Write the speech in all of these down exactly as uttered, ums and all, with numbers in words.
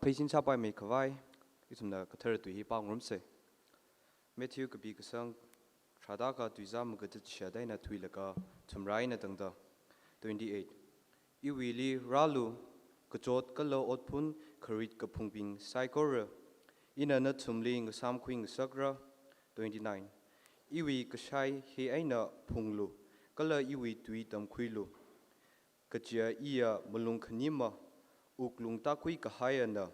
Pheisin sāpaimei khavai, ithumna kathara tui hi pāngarumsa. Matthew kapi kasang, tharāda kha tuizā maga chishat eina thuilaga thumrā eina tangda. Twenty-eight. Iwuili rālu, kachot kala otphun kharit kaphungbing saikora, ina nathumli ngasāmkhui ngasakra. Twenty-nine. Iwui kashai hi eina phunglu, kala iwui tui tamkhuilu, kaja iya malung khanima, wuklung tākhui kahaiyana,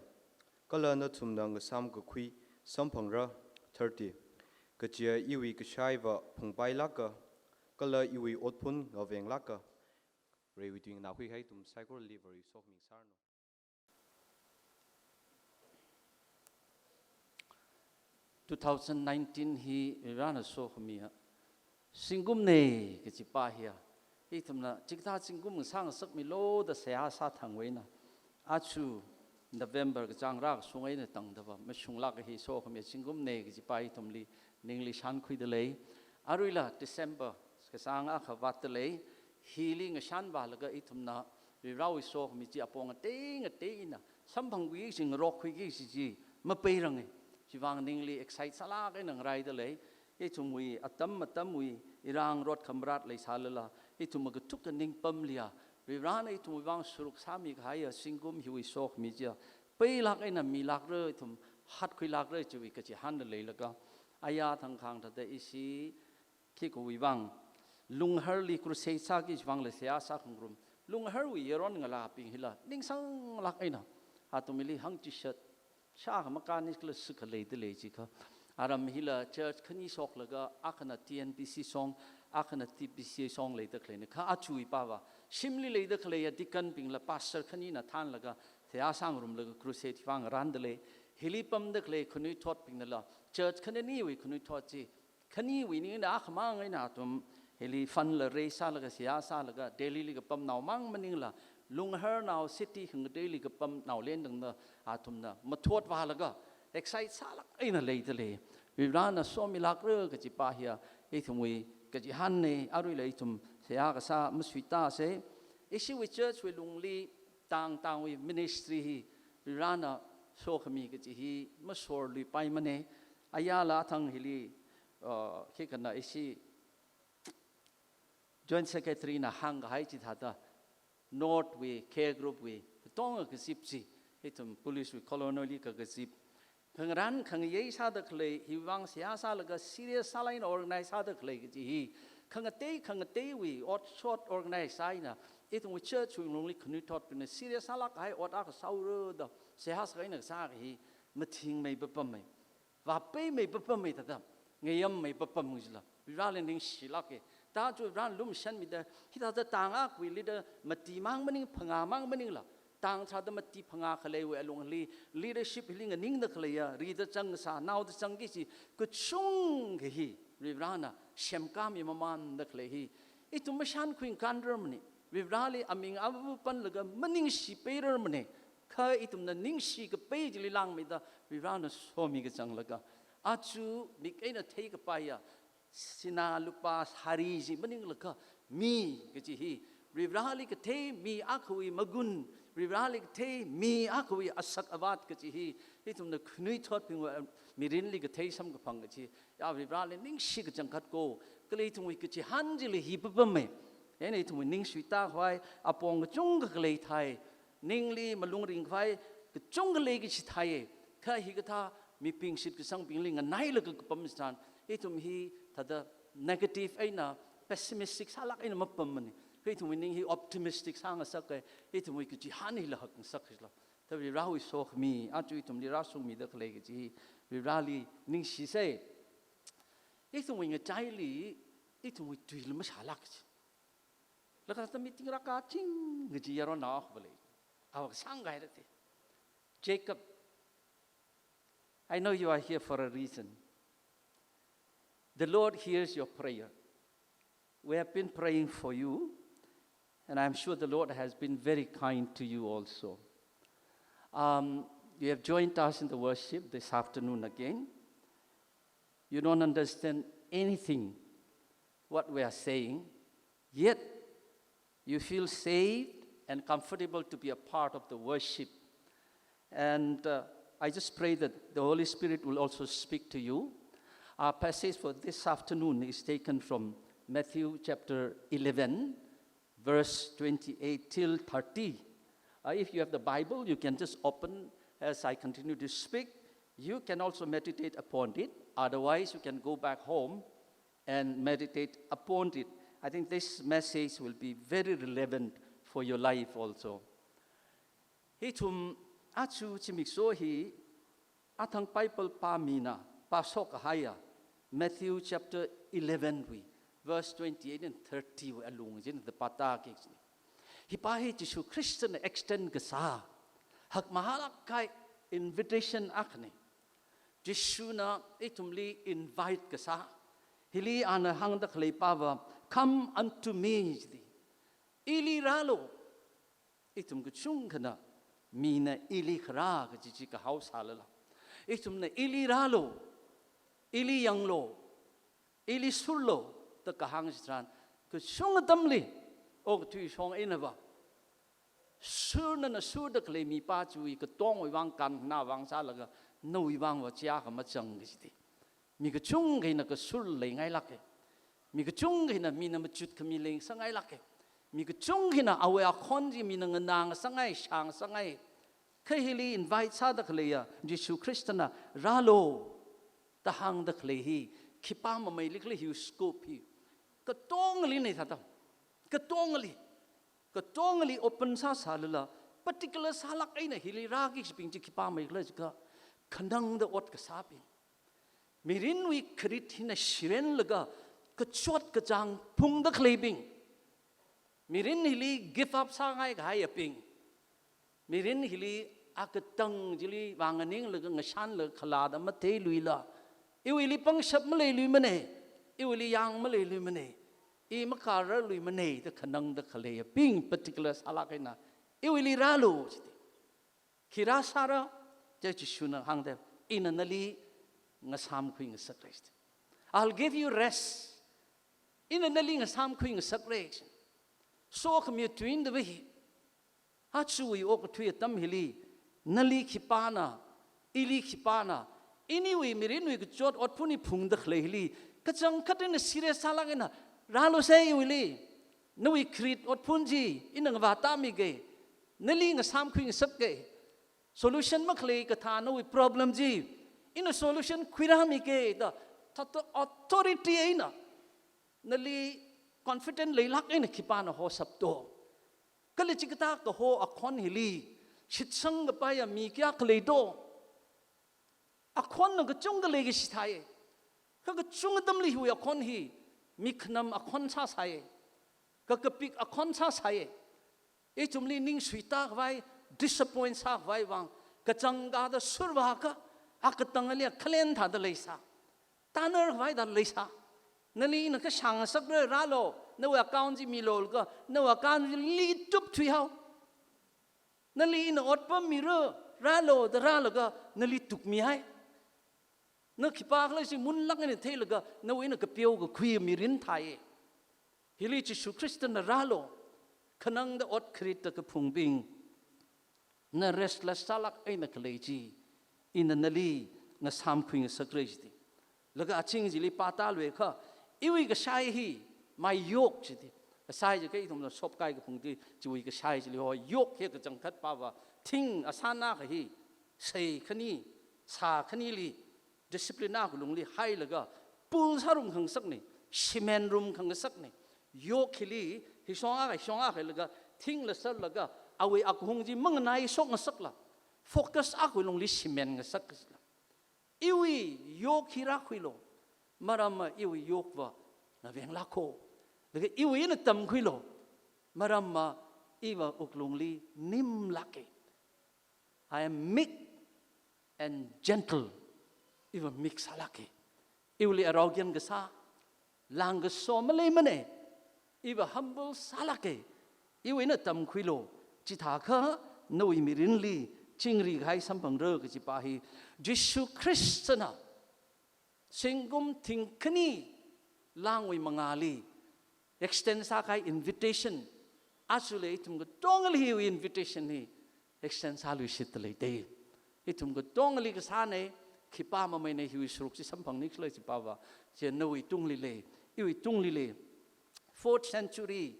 kala nathumna ngasāmkakhui samphangra. Thirty. Kaja iwui kashaiva phungpailāka, kala iwui otphun ngavenglāka. Varewui tuingana huihai ithum saikorali Varewui sokhami sāranu. Two thousand nineteen hi Varena sokhamiya zingkumna kajipa hiya, ithumna chikathā zingkum ngasāngasakmilu da seihā sāthangwui eina, aja November kachāng rākashung eina tangdava mashunglāk hi sokhamiya zingkumna kajipa ithumli ningli shānkhuida lei. Aruila December kachāng akha vātda lei. Hili ngashanvālaga ithumna Varewui sokhami chi apong ngatei ngateina samphangkhui kaji, ngarokkhui kaji chi mapeiranga. Chivang ningli excite sālāk eina ngaraida lei. Ithumwui atam atamwui irāng rot khamarat leisālala, ithum akha thuk kaningpamliya, Varena ithumwui vang sharuk sāmi kahaiya zingkum hiwui sokhami chiya peilāk eina milākra, ithum hatkhuilākra chiwui kachihānla leilaga, aya thangkhang thāda ishi khikawui vang, Lungharli crusade sāki chivangla seihā sākhangarum. Lungharwui yaron ngalābing hila ningsanglāk eina athumli hāngchishat, shākha makāni kala sākha leida lei jikha. Aram hila church khani shoklaga, akhana T N B C shong, akhana T B C shong leida khaleina. Kha aja ipava shimli leida khaleiya deacon bingla pastor khanina thānlaga seihā sāngarumlaga crusade vang rānda lei. Hili pamda khalei khanuithotbingnala church khananiwui khanuithot chi khaniwui ningna akhamang eina athum hili fund la raise sālaga, seihā sālaga, Delhili kapamnao mang maningla, Lungharnao city khangateili kapamnao lendangna athumna mathotvālaga excite sālāk eina leida lei. Varena somilākra kajipa hiya ithumwui kachihānna. Aruila ithum seihā kasā masuitāsa. Ishiwui church wui lungli tangtangwui ministry hi Varena sokhami kaji hi masorluipaimana. Ayala athang hili, uh, khikhana ishi Joint Secretary na hāngkahai chithāda, North wui, care group wui, katonga kazip chi, ithum police wui colonel li kakazip, khangarān khangayei sāda khalei, hiwui vang seihā sālaga serious sālāk eina organize sāda khalei kaji hi, khangatei khangateiwui otshot organize sā eina, ithumwui church wui lungli khanuithotbingna serious sālāk kahai ot akha sāura da seihā sākahai eina kasā hi mathingmei papamei, vāpeimei papamei thāda, ngayammei papam jila, Vareli ningshilāka. Thāda aja Varena lumashanmida, hithāda tang akhawuili da mati mang maning, phangā mang maningla, tang thāda mati phangā khaleiwui alungli, leadership hili nganingda khaleiya, rida zang kasā, naoda zangki kaji kachungkha hi, Varena semkāmi mamanda khalei hi ithum mashankhui ngakhanrarmana. Vareli aming ava panlaga maningshipairarmana. Kha ithumna ningshi kapai chili langmeida, Varena somi kachanglaga, aja mik eina theikapaiya sinā lupā sari chi maninglaga, mi kaji hi, Vareli kathei mi akhawui magun, Vareli kathei mi akhawui asak avat kaji hi, ithumna khanuithotbingwui mirinli kathei samkaphang kaji, ya Vareli ningshi kachangkhat ko, kala ithumwui kachihān chili hi papamei. Eina ithumwui ning suitā khavai apong kachungkha khalei thai, ningli malung ringkhavai kachungkha lei kaji thai. Kha hikathā mibing shitkasangbingli nganailaga kapam chitharan, ithum hithāda negative eina pessimistic sālāk eina mapammana. Kha ithumwui ning hi optimistic sāngasaka, ithumwui kachihān hila hakngasak jila. Thāda Varewui sokhami, aja ithumli rāshungmida khalei kaji hi, Vareli ningshisa. Ithumwui ngachaili, ithumwui tuila mashālāk kaji. Laga thāda meeting rākaching kaji yaronnao akha lei. Ava kasāngkahai rate. Jacob, I know you are here for a reason. The Lord hears your prayer. We have been praying for you, and I'm sure the Lord has been very kind to you also. Um, you have joined us in the worship this afternoon again. You don't understand anything what we are saying, yet you feel safe and comfortable to be a part of the worship. And uh, I just pray that the Holy Spirit will also speak to you. Our passage for this afternoon is taken from Matthew chapter eleven, verse twenty-eight till thirty. Uh, if you have the Bible, you can just open as I continue to speak. You can also meditate upon it. Otherwise, you can go back home and meditate upon it. I think this message will be very relevant for your life also. Ithum aja zimiksho hi athang Bible pāmina pāshok kahaiya Matthew chapter eleven wui, verse twenty-eight and thirty wui alung china da pātāki. Hi pā hi Jishu Khristana extend kasā hakmahālāk kahai invitation akhana. Jishuna ithumli invite kasā. Hili ana hāngda khalei pāva, "Come unto me," jida. "Ili rālu." Ithum kachungkhana mina ili kharā kaji chi kahao sālala, ithumna "Ili rālu, ili yanglu, ili surlu" da kahāng chitharan, kachungkha atamli okathui shong einava, sur nana surda khalei mipā chiwui katongwui vang, kanna vang sālaga nawui vangva chiakha machang kajida. Mi kachungkha hina kasur leingailāka. Mi kachungkha hina mina machut khami leingasakngailāka. Mi kachungkha hina awui akhon chi mina nganāngasakngai, shāngasakngai. Kha hili invite sāda khaleiya Jishu Khristana "Rālu" da hāngda khalei hi khipā mameilikhala hiwui scope hi? Katongali na thāda. Katongali. Katongali open sāsālala, particular sālāk eina hili rāki kashibing chi khipā mameikhala jiakha, khanangda ot kasābing, mirinwui kharit hina shirenlaga kachot kachāng phungda khaleibing, mirin hili give up sāngai kahaiyabing, mirin hili akatang chili vānganinglaga ngashanlaga khalada matheiluila, "Iwuili pangshap maleiluimana, iwuili yang maleiluimana, i makārarluimana" da khanangda khaleiyabing particular sālāk eina "Iwuili rālu" jida. Khi rāsāra? Jishuna hāngda, "Ina nali ngasāmkhuingasakra," jida. "I'll give you rest. Ina nali ngasāmkhuingasakra," jida. Sokhami tuinda va hi, aja chiwui okathui atam hili, nali khipāna, ili khipāna, iniwui mirinwui kachot otphun hi phungda khalei hili, kachangkhat eina serious sālāk eina, "Rālu sei iwuili. Nawui kharit otphun chi ina ngavātāmika. Nali ngasāmkhuingasaka. Solution makhalei kathā nawui problem chi ina solution khuirāmika," da thāda authority eina, nali confident leilāk eina khipāna hoshapto? Kala chikathā kaho akhon hili shitsang kapaiya mi kayākha leito? Akhonna kachungkha lei kaji thāi. Kha kachungkha atamli hiwui akhon hi mikhanam akhon sāsai. Kha kapik akhon sāsai. Ithumli ning suitā khavai, disappoint sākhavai vang, kachangkhatta survākha, akatangli khalen thāda leisā. Tānar khavai thāda leisā. Nali ina kashāng ngasakra, "Rālu, nawui account chi milu," laga nawui account chili tup thuihao. Nali ina otpam mira, "Rālu," da rālaga nali tukmihai. Na khipākhala chi munlāk eina theilaga nawui eina kapeo kakhui mirin thāi. Hili Jishu Khristana "Rālu, khanangda ot kharit da kaphungbing, na restless sālāk eina khalei chi, ina nali ngasāmkhuingasakra," jida. Laga aching chili pātāluikha, iwui kashai hi, my yoke jida. Kashai jiakha ithumna shopkai kaphung chi, chiwui kashai chili ho, yoke hi kachangkhat pāva, thing asāna kahi, sei khani, sā khanili, discipline akha lungli hailaga, pull sārum khangasakna, shimen rum khangasakna. Yoke hili, hishong akha, hishong akha laga, thingla sārlaga, awui akhung chi manganai shokngasakla, focus akha lungli shimen ngasak kasila. Iwui yoke hi rākhuilu, maramva iwui yoke va ngavenglāka. Laga iwui eina tamkhuilu, maramva iva wuklungli nimlāka. "I am meek and gentle." Iva meek sālāka. Iwuili arrogant kasā, lāngkaso maleimana. Iva humble sālāka. Iwui eina tamkhuilu. Chithākha nawui mirinli chingri kahai samphangra kaji pā hi Jishu Khristana zingkum thingkhani lāngwui mangāli extend sākahai invitation, ajala ithum katongali hiwui invitation hi extend sāluishitda leida. Ithum katongali kasāna, khipā mameina hiwui saruk chi samphangni khala chipava, chi nawui tungli lei, iwui tungli lei. Fourth century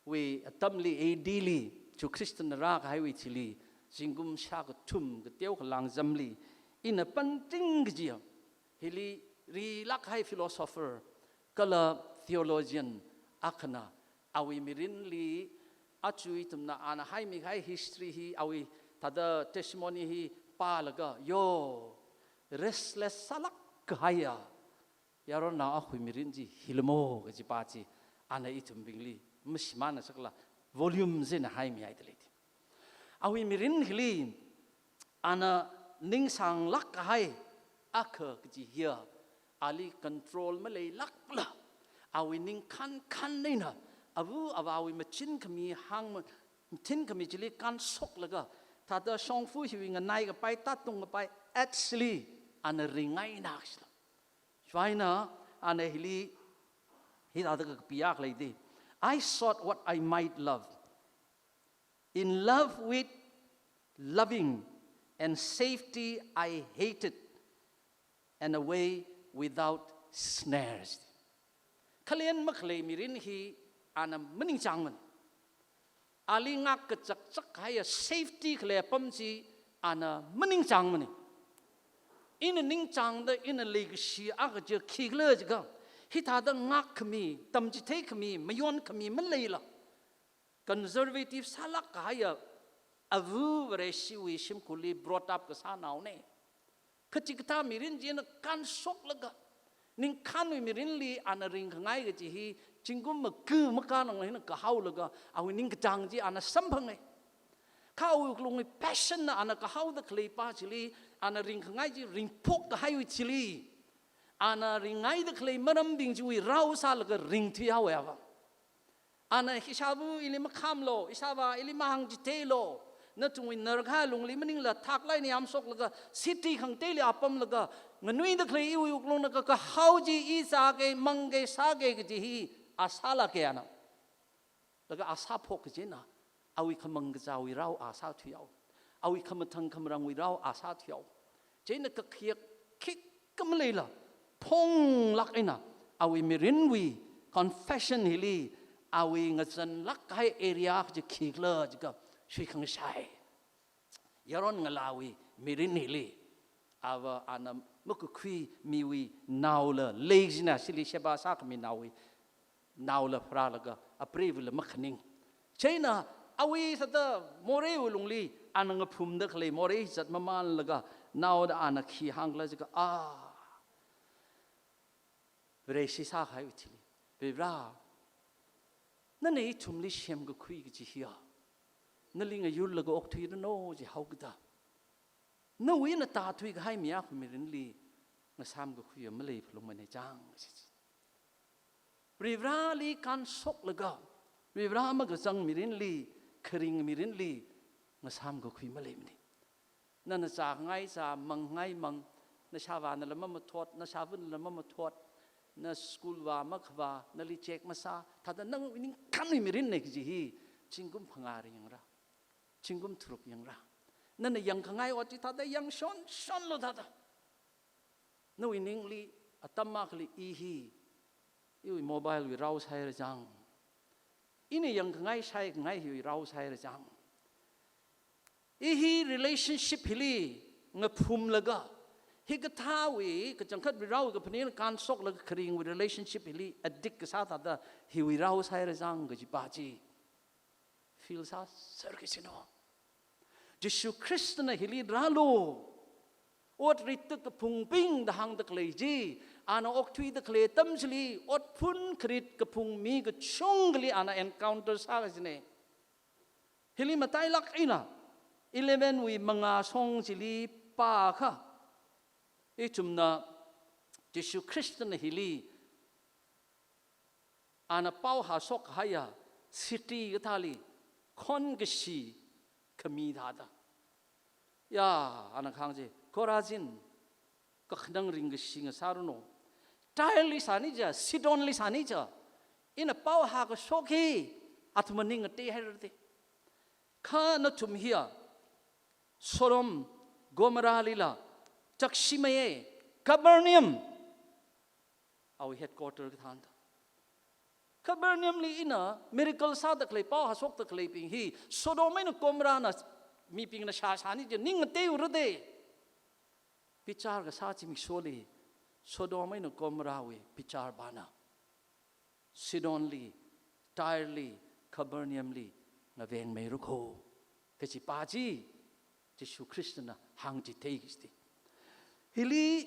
wui atamli, A D li, Jesu Khristana rākahaiwui thili, zingkum shākathum kateo khalāng zamli, ina panting kajiya, hili rilāk kahai philosopher kala theologian akhana, awui mirinli, aja ithumna ana haimi kahai history hi, awui thāda testimony hi pālaga, yo, restless sālāk kahaiya yaronnao akhawui mirin chi hilimo kajipa chi, ana ithumbingli mashimānna sakla, volume zena haimihaida lei ti. Awui mirin hili, ana ningsānglāk kahai akha kaji hiya, ali control maleilākla, awui ningkhan khan eina, ava avāwui machin khami hāng ma-, machin khami chili kānshoklaga, thāda shongfa hiwui nganai kapai, tātung kapai, actually, ana ringaina kashila. China, ana hili, hithāda kapiya khalei ti. "I sought what I might love. In love with loving and safety I hated, and a way without snares." Khalen makhalei mirin hi ana maningchāngmana. Ali ngak kachakchak haiya safety khalei apam chi ana maningchāngmana. Ina ningchāngda ina leikashi akha chi khikhala jiakha, hithāda ngak khami, tamchithei khami, mayon khami maleila, conservative sālāk kahaiya ava Vareshiwui shimkhurli brought up kasānaona. Kachikathā mirin china kānshoklaga, ningkhanwui mirinli ana ringkhangai kaji hi, zingkum maka makānang eina kahaolaga, awui ningkachāng chi ana samphanga. Kha awui wuklungwui passion na ana kahaoda khaleipa chili, ana ringkhangai chi ringphok kahaiwui thili, ana ringaida khalei marambing chiwui rao sālaga ringthuihaowa. Ana, "Ishāva ili makhamlu, ishāvā ili mahāngchithealu, nathumwui narkha lungli maningla thaklāk eina yamshoklaga, city khangateili apamlaga, nganuida khalei iwui wuklungna kakahao chi i zāka, mangka, sāka kaji hi a sālāka," ana. Laga a sāphok kajina, awui khamang kazāwui rao a sāthuihao. Awui khamathang khamarangwui rao a sāthuihao. Chieina kakhayak khikha maleila, phonglāk eina, awui mirinwui confession hili, awui ngazanlāk kahai area kaji khikhala jiakha, shuikhangasai. Yaron ngalāwui mirin hili, ava ana makakhui miwui naola lei kajina, shili sheba sākhami naowui naola pharālaga, apreivula makhaning. Chieina awui sāda moreiwui lungli, ana ngaphumda khalei morei zat mamānlaga, naoda ana khi hāngkhala jiakha, ah, Vareshi sākahaiwui thili, "Varivara, nana ithumli semkakhui kaji hiya, nali ngayurlaga okthuiranu jihaokida, nawui eina tāthuikahai mi akhawui mirinli ngasāmkakhuiya maleiphalungmana chang," kaji chi. Varivarali kānshoklaga, Varivara makazang mirinli, kharing mirinli, ngasāmkakhui maleimana. Nana zākhangai zā, mangkhangai mang, nashāvānala mamathot, nashāvānala mamathot, na school vā makhavā, nali check masā, thāda nawui ningkhanwui mirinna kaji hi, zingkum phangā ri yangra, zingkum tharuk yangra. Nana yangkhangai ot chi thāda yangshon shonlu thāda. Nawui ningli atam akhali i hi, iwui mobile wui rao sāhaira chang. Ina yangkhangai shaikhangai hiwui rao sāhaira chang. I hi relationship hili ngaphumlaga, hikathāwui kachangkhat Varivarawui kaphaning kānshoklaga kharingwui relationship hili addict kasā thāda hiwui rao sāhaira chang kajipa chi feel sāser kajina. Jishu Khristana hili rālu, ot ritta kaphungbing da hāngda khalei chi, ana okthuida khalei atam chili, otphun kharit kaphung mi kachungkhali ana encounter sā kajina. Hili matailāk eina, eleven wui mangā shong chili pākha, ithumna Jishu Khristana hili ana pao hāshok kahaiya city kathāli khonkashi khami thāda. Ya, ana kahāng chi, Chorazin, kakhanang ringkashi ngasāranu. Tyre li sāni chiakha, Sidon li sāni chiakha, ina pao hākashok hi athum maning ngateihaira da. Kha nathum hiya, Sodom, Gomorrah lila chakshimeiya, Capernaum, awui headquarter kathāna. Capernaum li ina miracle sāda khalei, pao hāshokda khaleibing hi Sodom eina Gomorrah na mibingna shāshāni chi ning ngateiura de. Bichar kasā zimiksholi Sodom eina Gomorrah wui bichar pana Sidon li, Tyre li, Capernaum li ngavengmeira kho kajipa chi Jishu Khristana hāngchithei kajite. Hili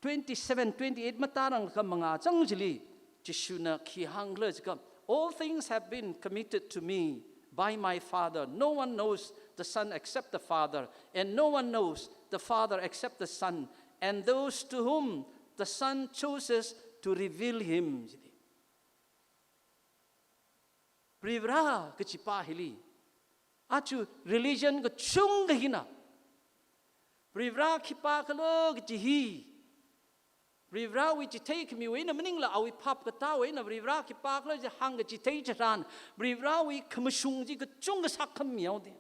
twenty-seven, twenty-eight matarang kha mangā chang chili Jishuna khi hāngkhala jiakha, "All things have been committed to me by my Father. No one knows the Son except the Father, and no one knows the Father except the Son, and those to whom the Son chooses to reveal him." Jite. Varivarā kajipa hili, aja religion kachungkha hina Varivarā khipākhala kaji hi, Varivarāwui chitheikhamiwui eina maningla awui phap katāwui eina Varivarā khipākhala kaji hāngkachithei tharan, Varivarāwui khamashung chi kachungkha sākhami haoda.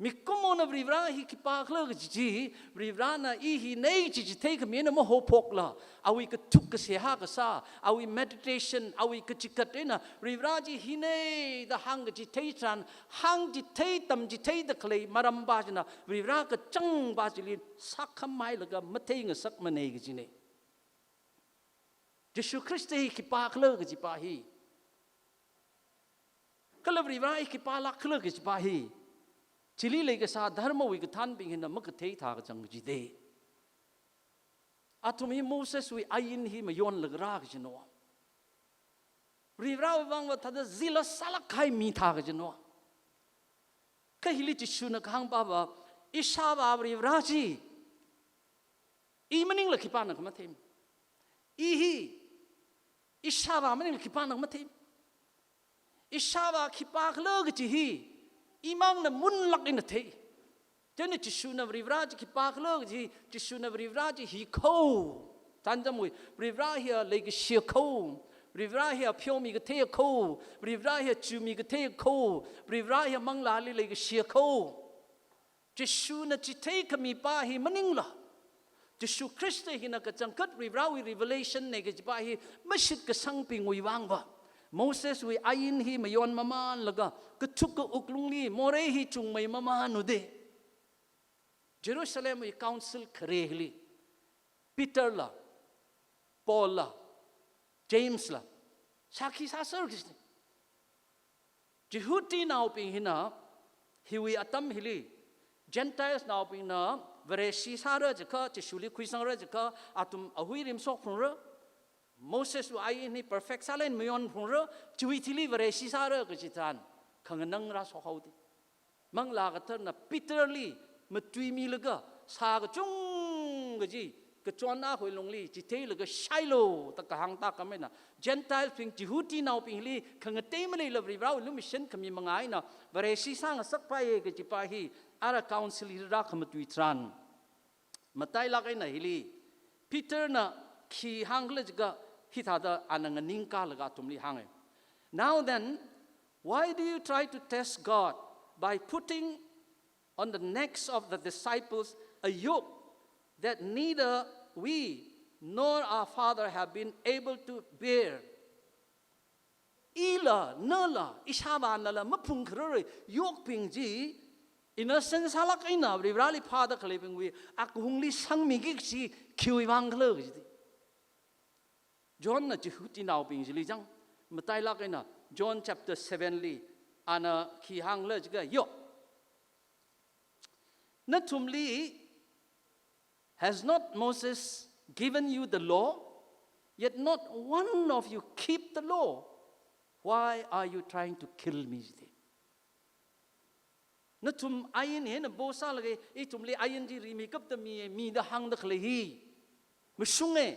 Mikumona Varivarā hi khipākhala kaji chi, Varivarāna i hina kaji chitheikhamina mahophokla, awui kathuk kaseihā kasā, awui meditation, awui kachikat eina Varivarā chi hina da hāngkachithei tharan, hāngchithei tamchitheida khalei maram pa china Varivarā kachangpa chili sākhamhailaga matheingasakmana kajina. Jishu Khrista hi khipākhala kajipa hi, kala Varivarā hi khipālākkhala kajipa hi, chili leikasā dharmawui kathānbing hina makathei thākachang kajite. Athum hi Moseswui ain hi mayonlaga rā kajina. Varivarāwui vangva thāda zealous sālāk kahai mi thā kajina. Kha hili Jishuna kahāngpa va, ishāvā Varivarā chi i maningla khipāna khamathei. I hi ishāvā maningla khipāna khamathei. Ishāvā khipākhala kaji hi imangna munlāk eina thei. Chieina Jishuna Varivarā chi khipākhala kaji, Jishuna Varivarā chi hi kho. Chānjamwui, Varivarā hiya leikashi kho. Varivarā hiya pheomi kathei kho. Varivarā hiya chumi kathei kho. Varivarā hiya manglāli leikashi kho. Jishuna chitheikhamipā hi maningla, Jishu Khrista hina kachangkhat Varivarāwui revelation na kajipa hi mashitkasangbingwui vangva, Moseswui ain hi mayon mamanlaga, kathuk kawuklungli morei hi chungmei maman ude. Jerusalemwui council khare hili, Peterla, Paulla, Jamesla sākhi sāser kajina. Jihudinaobing hina, hiwui atam hili, Gentilesnaobingna Vareshi sāra jiakha, Jishuli khuisangra jiakha, athum ahui rimshok phungra, Moseswui ain hi perfect sālala mayon phungra, chiwui thili Vareshi sāra kaji tharan, khanganang rāshok haoda. Manglā Katharana Peterli matuimilaga sā kachungkha chi, kachon akhawui lungli chitheilaga shailu da kahāng tākam eina, Gentilesbing Jihudinaobingli khangatei maleila Varivarāwui lumashan khami manga eina Vareshi sāngasakpaiya kajipa hi ara council hili rākhamatui tharan, matailāk eina hili Peterna khi hāngkhala jiakha hithāda ana nganingkālaga athumli hānga. Now then, why do you try to test God by putting on the necks of the disciples a yoke that neither we nor our father have been able to bear? Ila, nala, ishāvānala maphungkhararwui yokbing chi, innocent sālāk eina Varivarāli phāda khaleibingwui akhungli sangmiki kaji khiwui vangkhala kajite. Johnna Jihudinaobing chili chang, matailāk eina John chapter seven li, ana khi hāngkhala jiakha, yo, nathumli, has not Moses given you the law? Yet not one of you keep the law. Why are you trying to kill me? Nathum ain hina bo sālaga, ithumli ain chi rimeikapta mi, mida hāngda khalei hi mashunga.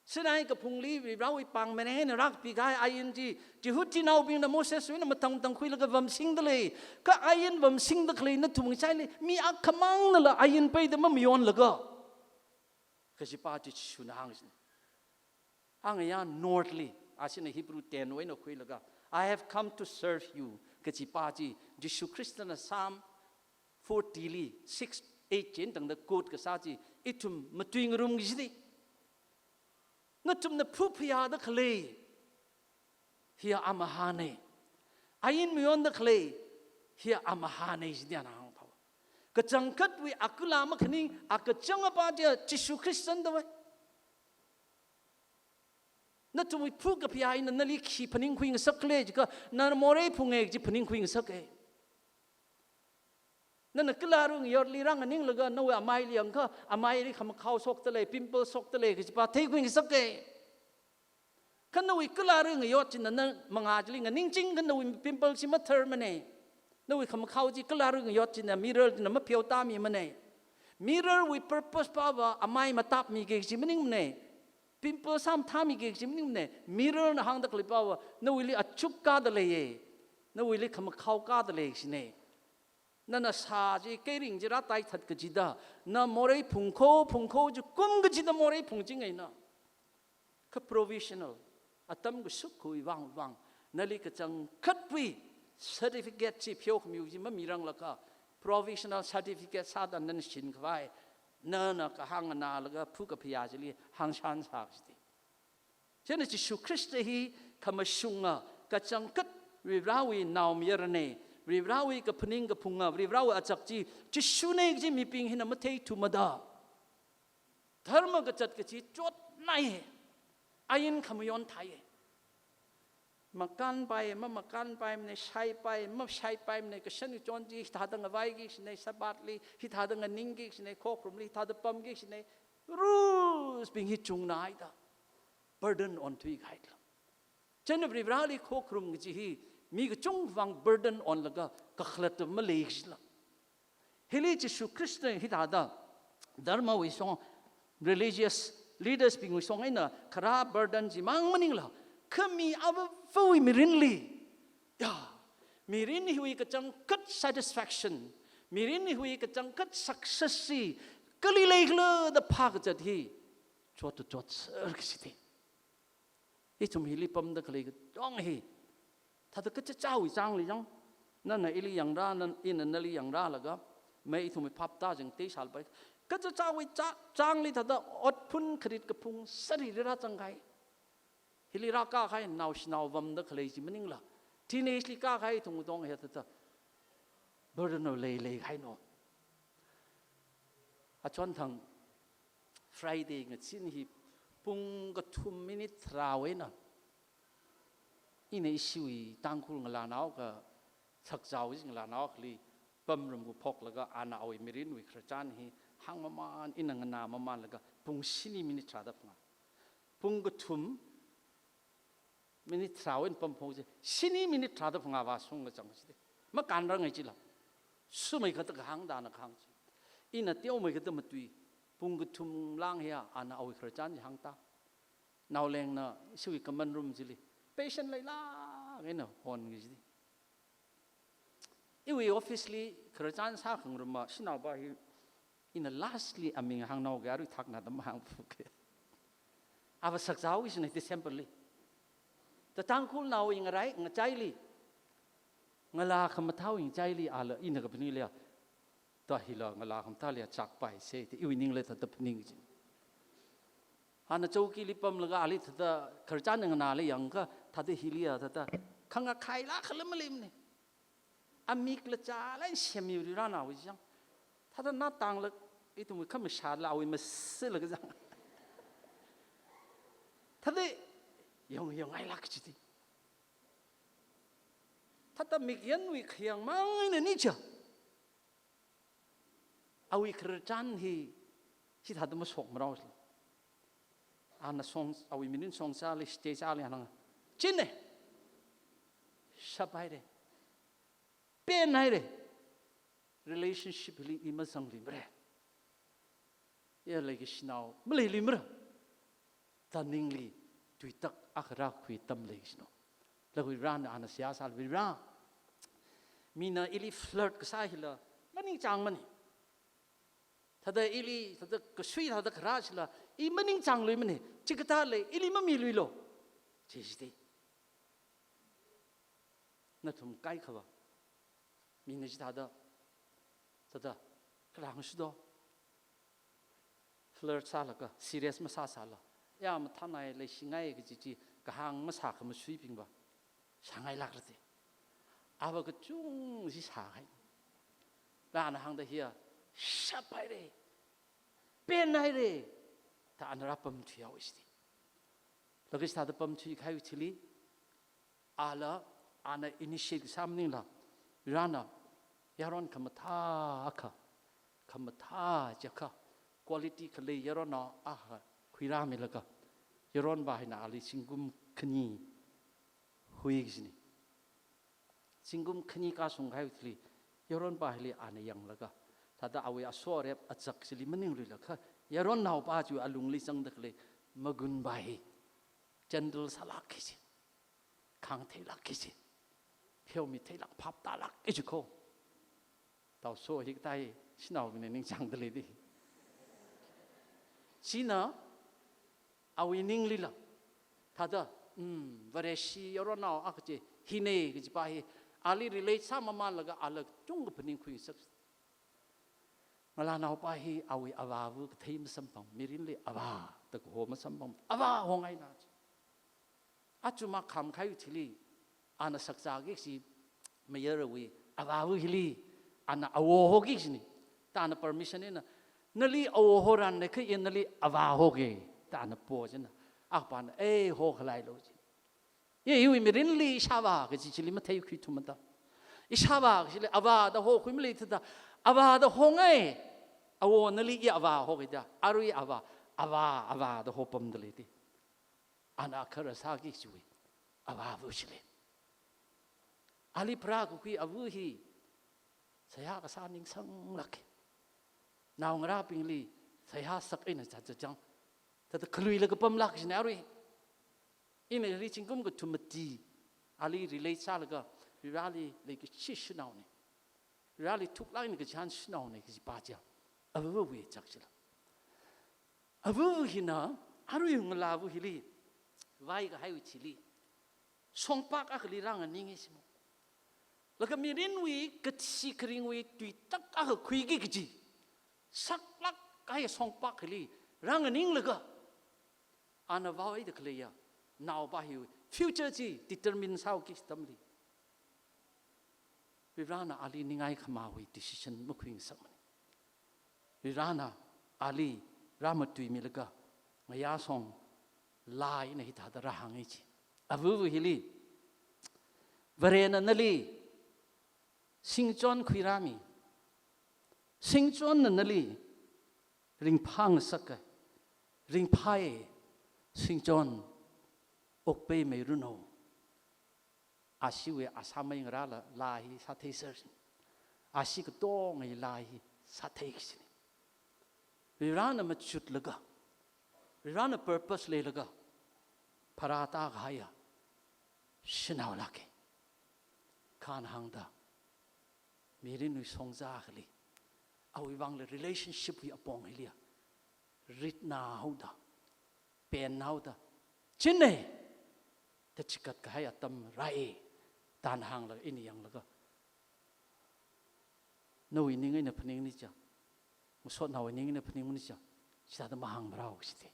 Sinai kaphungli Varivarāwui pāng maningmana rākapikahai ain chi, Jihudinaobingna Moseswui eina matang tangkhuilaga vamsingda lei. Kha ain vamsingda khalei nathum ngachaili, mi akhamangnala ain peida mamayonlaga, kajipa chi Jishuna hāngchina. Hāngaya north li, asina Hebrew ten wui eina khuilaga, "I have come to serve you," kajipa chi, Jishu Khristana Psalm forty li, six, eight chieina tangda quote kasā chi, ithum matuingarum kajina. Nathumna phuphayāda khalei, hiya amahāna. Ain mayonda khalei, hiya amahāna jida ana hāngphā. Kachangkhatwui akala makhaning, akachang apā chiya Jishu Khristana da vai. Nathumwui phukaphayā eina nali khi phaningkhui ngasak khala jiakha, na morei phunga kaji phaningkhui ngasaka. Nana kala ru ngayotli rānganinglaga nawui amaili yangakha, amaili khamakhao shokta lei, pimple shokta lei kaji pā theikhui ngasaka. Kha nawui kala ru ngayot china na mangā chili nganingching kha nawui pimple chi matharmana. Nawui khamakhao chi kala ru ngayot china mirror china mapheotāmimana. Mirror wui purpose pāva amai matapmika kaji maningmana. Pimple sāmathāmika kaji maningmana. Mirror na hāngda khalei pāva nawuili achuk kāda leiya. Nawuili khamakhao kāda lei kajina. Nana sā chi keiring chi rātaithat kachida, na morei phungkho, phungkho chi kum kachida morei phungching eina. Kha provisional, atam kashukkhui vang vang, nali kachangkhatwui certificate chi pheokhamiwui chi mamiranglakha, provisional certificate sāda nana shinkhavai, nana kahāng nganālaga phukaphayā chili hāngshān sā kajida. Chieina Jishu Khrista hi khamashunga, kachangkhat Varivarāwui naomayarana, Varivarāwui kaphaning kaphunga, Varivarāwui azak chi Jishuna kaji mibing hina matheithumada, dharma kazat kaji chotnai, ain khamayon thai. Makānpai, mamakānpaimana, shaipai, mashaipaimana, kashan kachon chi hithāda ngavaiki kajina, Sabbath li hithāda nganingki kajina, khokharumli hithāda pamki kajina, rules bing hi chungnaida burden onthuikahai la. Chieina Varivarāli khokharum kaji hi mi kachungkha vang burden onlaga kakhalat malei kajila. Hili Jishu Khrista hithāda dharmawui shong, religious leaders bingwui shong eina kharā burden chimang maningla, kha mi avāvawui mirinli, ya, mirin hiwui kachangkhat satisfaction, mirin hiwui kachangkhat success chi kali leikhala da phākazat hi chotda chotser kajida. Ithum hili pamda khalei katong hi, thāda kachichāwui chāngli yang, nana ili yangra, nana ina nali yangralaga, mai ithumwui phaptāching teisālapai. Kachichāwui chā-, chāngli thāda otphun kharit kaphung sari rāzangkahai. Hili rākākahai naoshinao vamda khalei chi maningla, teenage li kākahai ithum katong hi thāda burden of lei leikahaina. Achonthang Friday ngazin hi pung kathum minute tharāwui eina, ina ishiwui Tangkhul ngalānao akha, Sakzao kaji ngalānao akhali pamrum kuphoklaga ana awui mirinwui khararchan hi hāngmaman, ina nganāmamanlaga pung shini minute tharāda phangā. Pung kathum minute tharāwui eina pamphok chi, shini minute tharāda phangā vāshung kachang chida. Makānrangai chila. Sumeikha thāda kahāng da ana kahāng chi. Ina teomei kathāda matui, pung kathum lāng hiya ana awui khararchan chi hāngta. Naolengna ishiwui common room chili patient leilāk eina hon kajida. Iwui office li khararchan sākhangarumma shanaopa hi, ina lastly aming hāngnaoga, arui thakna da mahāngphuka. Ava Sakzao kajina December li. Thāda Tangkhulnaowui ngarai ngachaili, ngalā khamathāwui ngachaili ala ina kaphaningliya, thāda hila ngalā khamathāliya chakpaisa da iwui ningli thāda phaning kajina. Ana chowkili pamlaga ali thāda khararchan nganāli yangakha, thāda hiliya thāda khangakhaila khala maleimana. Amikla chāla semmi Varivarānaowui chang. Thāda na tangla, ithumwui khamashāla awui masila kazang. Thāda yong yongngailāk kajida. Thāda mikyanwui khayang mang eina ni cha, awui khararchan hi, hithāda mashok marao sila. Ana shong, awui mirin shongzali, stage ali ana, chine, shaphaire, penhaire, relationship li i mazangluimare. Ya leikashinao maleiluimara. Da ningli tuitak akha rākhui atam leikashina. Laga Varivarāna ana seihā sāla, Varivarā, mina ili flirt kasā hila maningchāngmana. Thāda ili, thāda kasui, thāda kharā chila i maningchāngluimana. Chikathā lei, ili mamiluilo. Chi chida. Nathum kaikhava, mina chithāda Thāda, kala hāngshi do. Flirt sālaga, serious masāsāla. Ya mathānai leishingai kaji chi, kahāng masā khamasuibingva shāngailākrati. Ava kachungshi shāhai. Rāna hāngda hiya, shaphaire, penhaire, da ana rāpamthuihaowa shiti. Laga chithāda pamthuikahaiwui thili, ala, ana initiate kasā maningla, Varena, yaron khamathā akha, khamathā jiakha, quality khalei yaronnao akha khuirāmilaga, yaronva hina ali zingkum khani hui kajina. Zingkum khani kashung kahaiwui thili, yaronpa hili ana yanglaga, thāda awui aso arep azak chili maningluilakha, yaronnaopa chiwui alungli zangda khalei magunpa hi, gentle sālāk kaji, khāngtheilāk kaji, pheomitheilāk phaptālāk kaji kho. Taoso hi kathā shanaobingna ningchāngda leida. China awui ninglila, thāda, um, Vareshi yaronnao akha chi hina kajipa hi, ali relate sāmamanlaga ala chungkha phaningkhuisak. Ngalānaopa hi awui avāva kathei masamphang, mirinli avā da kaho masamphang, avā hongaina chi. Aja makham kahaiwui thili, ana sakzāki kaji mayarawui avāva hili, ana awo hoki kajina. Da ana permission eina, nali awo horanna kha ina nali avā hoga, da ana po china. Akpana, eh, hokhalailu chi. Ye, iwui mirinli ishāvā kaji chili matheikhuithumada. Ishāvā kajili avā da hokhui maleithada, avā da hongai. Awo nali i avā hoga da, arui avā, avā, avā da hopamda leida. Ana kharā sāki kajiwui avāva chili. Ali pharākakhui ava hi, seihā kasā ningsanglāka. Naongarābingli seihā sak eina zatza chang, thāda khaluilaga pamlāk kajina arui. Ina hili zingkum kathum mati, ali relate sālaga, Vareli leikashi shanaona. Vareli thuklāk eina kachihān shanaona kajipa chiya, avawui chak chila. Ava hina, arui ngalāva hili, vai kahaiwui thili, songpak akhali rānganinga shimo. Laga mirinwui, kathi kharingwui, tuitak akha khuiki kaji, saklāk kahai songpak akhali rānganinglaga, ana vaoda khaleiya naopa hiwui future chi determine sāhaoki atamli, Varena ali ningai khamāwui decision makhuingasakmana. Varena ali rāmatuimilaga, ngayā song laa eina hithāda rāhānga chi. Avava hili, Varena nali singchon khuirāmi. Singchonna nali ringphāngasaka. Ringphāya, singchon, okpaimeiranu. Ashiwui asāmei ngarāla laa hi sātheiser. Ashi katongawui laa hi sāthei kajina. Varena machutlaga, Varena purpose leilaga pharātākahaiya shanaolāka. Kha ana hāngda, mirinwui shongza akhali, awui vangla relationship wui apong hiliya, ritna haoda, pen haoda, china da chikat kahai atam rāi, da ana hānglaga ina yanglaga, nawui ning eina phaningni cha, masotnaowui ning eina phaningni cha, chithāda mahāngmarao kajite.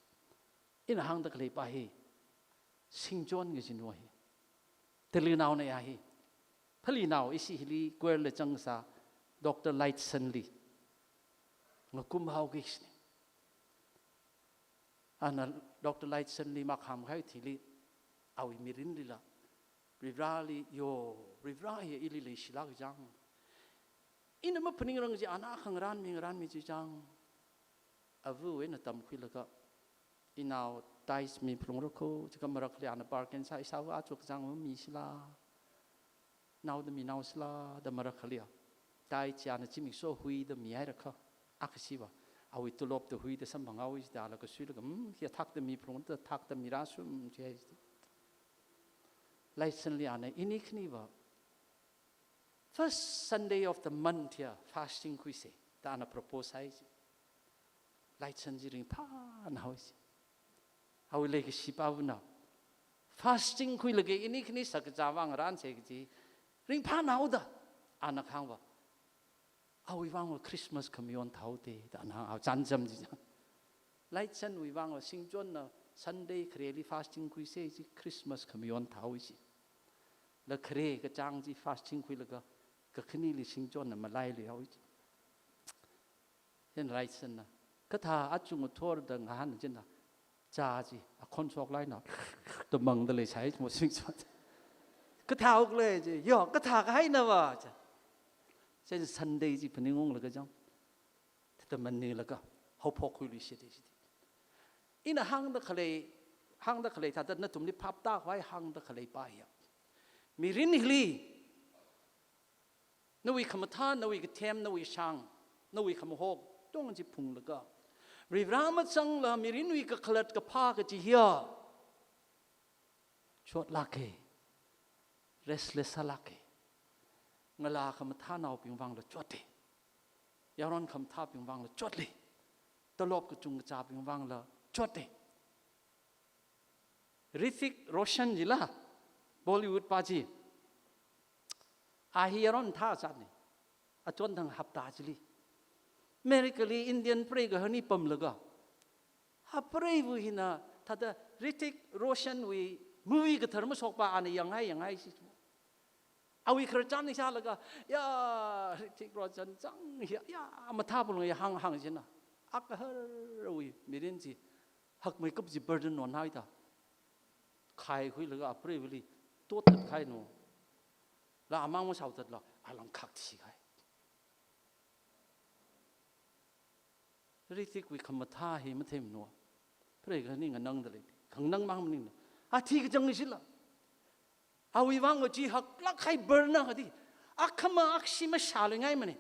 Ina hāngda khaleipa hi, singchon kajinao hi, Delhi naona ya hi, Phalee nao ishi hili choir la zangsā, Doctor Lightson li ngakum haoki kajina. Ana Doctor Lightson li makham kahai thili, awui mirinlila, Vareli, yo, Vare hi ili leishilāk chang. Ina maphaningrang chi ana khangarānmi ngarānmi chi chang. Avawui eina tamkhuilaga, inao tithes miphalungra kho, chikha marakhali ana bargain sā, ishāvā aja kachāng mamisila, naoda minaosila, da marakhaliya tithes ana zimiksho huida mihairakha, akhashiva awui tulop da huida samphanghaowa jida laga suilaga, hmm, hiya thakda miphalungra, thakda mirāsum jihai jida. Lightson li ana ini khaniva first Sunday of the month ya fasting khuisa, da ana propose sāi chi. Lightson chi ringphānao chi. Awui leikashipāvana, fasting khuilaga ini khani sakazā vang ransa kaji ringphānaoda, ana kahāngva, Awui vangva Christmas khamayon thāhaoda, da ana hānghaowa chānjam chi chang. Laichanwui vangva singchonna Sunday khareli fasting khuisa chi Christmas khamayon thāhaowa chi. La khare kachāng chi fasting khuilaga kakhaneli singchonna malailuihaowa chi. Chieina laichanna, kathā achung athor da ngahān chieina, chā chi, akhon shoklaina, da mangda leisai mo singchon. Kathā ukle chi, yo, kathā kahaina va, cha. Chieina Sunday chi phaningunglaga chang. Thāda maninglaga, haophok khuiluishit chi. Ina hāngda khalei, hāngda khalei thāda nathumli phaptākhavai hāngda khalei pa hiya. Mirin hili, nawui khamathā, nawui kathem, nawui shang, nawui khamahok, tong chi phunglaga, Varivara mazangla mirinwui kakhalat kaphā kaji hiya chotlāka, restless sālāka. Ngalā khamathānaobing vangla chotta. Yaron khamathābing vangla chotta. Tolop kachungkachābing vangla chotta. Hrithik Roshan chila, Bollywood pa chi. A hi yaron thā zatna. Achonthang hapta chili America li Indian preigaharna pamlaga, ha preiva hina thāda Hrithik Roshan wui movie kathar mashokpa ana yanghai yanghai chi. Awui khararchan hi shālaga, ya, Hrithik Roshan chang hiya, ya, mathā pulung ya hānghāng china. Agaharawui mirin chi hakmeikap chi burden onhaida, khaikhuilaga apreivali tottat khainu. La amang mashaotatla, alang khak thikahai. Hrithik wui khamathā hi matheimanu. Preigaharna nganangda lei. Khanganang mang maningla, athi kachang shila. Awui vangva chi haklāk kahai burden na kadi. Akhama akshi mashāluingaimana.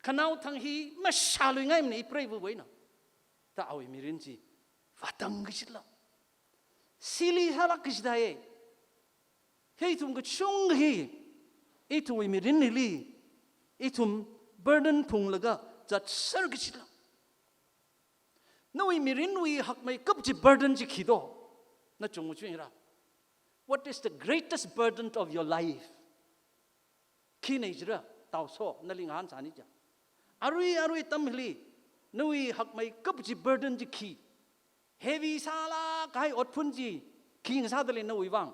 Khanaothang hi mashāluingaimana, ipreiva wui eina. Da awui mirin chi vātang kashila. Silly sālāk kashida ye. Hi ithum kachungkha hi, ithumwui mirin hili, ithum burden phunglaga zatser kashila. Nawui mirinwui hakmeikap chi burden chi khi do? Nachung chungra. What is the greatest burden of your life? Khina jira, taoso, nali ngahān sāni ja. Arui, arui atam hili, nawui hakmeikap chi burden chi khi. Heavy sālāk kahai otphun chi, khi ngasāda lei nawui vang.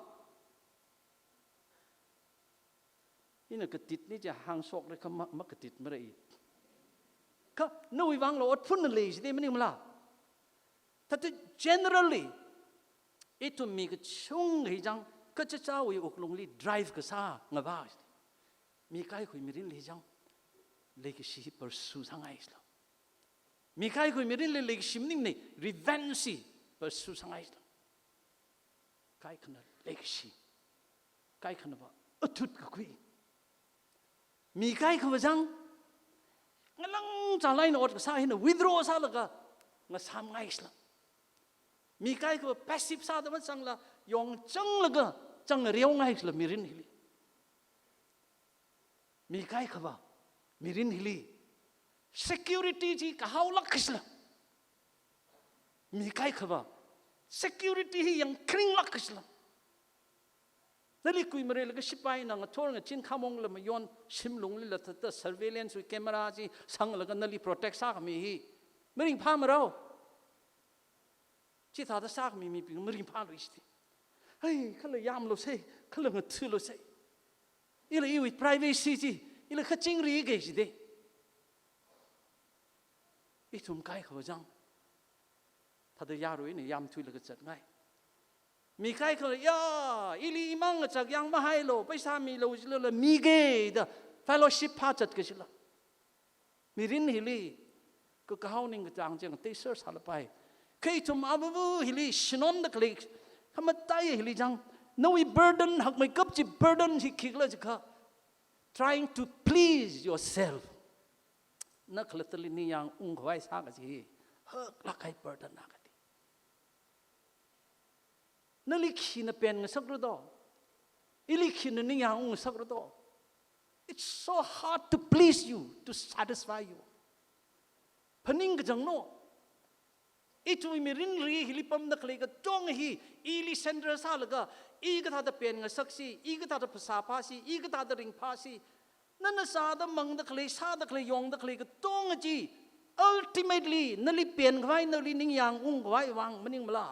Ina katitna chi hāngshokra kha ma, makatit mara i. Kha nawui vangla otphunna lei jida maningmala. Thāda generally, ithum mi kachungkha hi chang, kachichāwui wuklungli drive kasā ngavā. Mi kaikhawui mirinli chang, leikashi hi pursue sāngai sila. Mi kaikhawui mirinli leikashi maningmana, revenge hi pursue sāngai sila. Kaikhana leikashi, kaikhanava athut kakhui. Mi kaikhava chang, ngalang chālāk eina ot kasā hina withdraw sālaga ngasāmngai sila. Mi kaikhava passive sāda mazangla, yongchanglaga chang reongai sila mirin hili. Mi kaikhava mirin hili security chi kahaolāk kashila. Mi kaikhava security hi yangkharinglāk kashila. Nali kuimareilaga shipaina ngathor ngachin khamongla mayon, shimlunglila thāda surveillance wui camera chi sanglaga nali protect sākhami hi maringphāmarao. Chithāda sākhami mibing maringphālui jida. Hai, khala yamlu sai, khala ngathalu sai. Ila iwui privacy chi, ila kachingri kei jida. Ithum kaikhava chang, thāda yaruina yamthuilaga zatngai. Mi kaikhava, ya, ili imang ngachak yang mahailu, paisa milu jilala, mige da fellowship phāzat kashila. Mirin hili, kakahao ningkachāng chang teser sālapai. Kha ithum avāva hili, shinonda khalei, khamataiya hili chang, nawui burden, hakmeikap chi burden hi khikhala jiakha, trying to please yourself. Na khalattali ningyāng ungkhavai sā kaji hi, haklāk kahai burden na kadi. Nali khina pen ngasakra do? Ili khina ningyāng ung ngasakra do? It's so hard to please you, to satisfy you. Phaning kachangna. Ithumwui mirinli hili pamda khalei katong hi, ili centre sālaga, i kathāda pen ngasaksi, i kathāda phasā phāsi, i kathāda ringphāsi, Nana sāda mangda khalei, sāda khalei, yongda khalei katonga chi, ultimately, nali penkhavai, nali ningyāng ungkhavai vang maningmala?